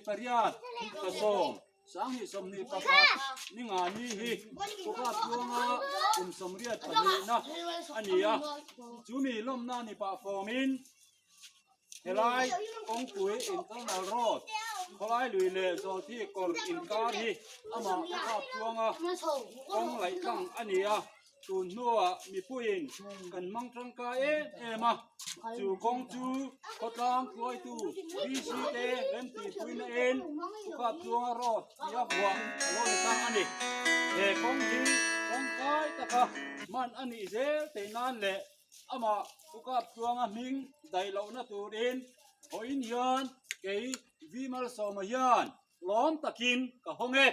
28 thla 2021 ni nga ni hi Kawkap Tluanga kum 80 pahnihna a ni a, chumi lawmna ni pah fawmin helai kawngpui internal road khawlai lui leh Zawlthi kawr inkar hi amah Kawkap Tluanga kawng laih tlang a ni a. Tun hnuah mipuiin kan hmang tangkai em em a, chu kawng chu khawtlang hruaitu VC te remtihpuina in Ukap Tluanga Road tia vuah a lo ni ta a ni. He kawng hi tangkai taka hman a nih zel theih nan leh amah Ukap Tluanga hming daih lohna turin hawiin hian kei V Malsawma hian lawm takin ka hawng e.